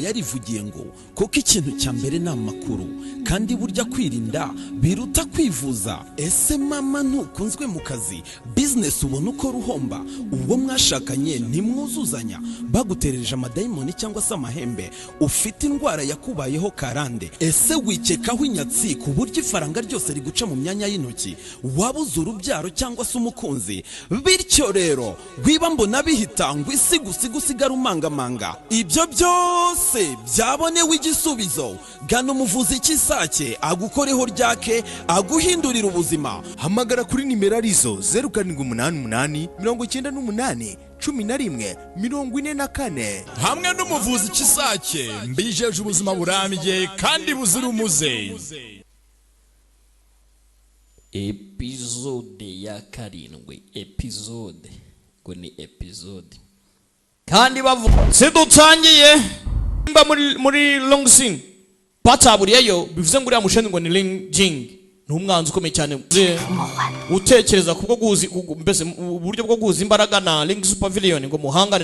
Yarivugiye ngo kuko ikintu cya mbere ni amakuru, kandi burya kwirinda biruta kwivuza. Ese mama, ntukunzwe mu kazi? Bizinesi ubona uko ruhomba? Uwo mwashakanye ntimwuzuzanya? Baguterereje amadayimoni cyangwa se amahembe? Ufite indwara yakubayeho karande? Ese wikekaho inyatsi ku buryo ifaranga ryose riguca mu myanya y'intoki? Wabuze urubyaro cyangwa se umukunzi? Bityo rero wiba mbona bihita ngo isi gusiga usigara umangamanga. Ibyo byose byabonewe igisubizo. Gana umuvuzi cy'isake agukoreho ryake, aguhindurira ubuzima. Hamagara kuri nimero arizo 0788 98 11 44. Hamwe n'umuvuzi Kisake, mbijeje ubuzima burambye kandi buzira umuze. Episode ya 7, episode ngo ni episode kandi bavuga sidutangiye mba muri Longsin bataburiyeyo, bivuze ngo uriya musheni ngo ni Ling Jing, ni umwanzi ukomeye cyane utekereza kubwo guhuza, mbese uburyo bwo guhuza imbaraga na Ling Super Pavilion ngo muhangane.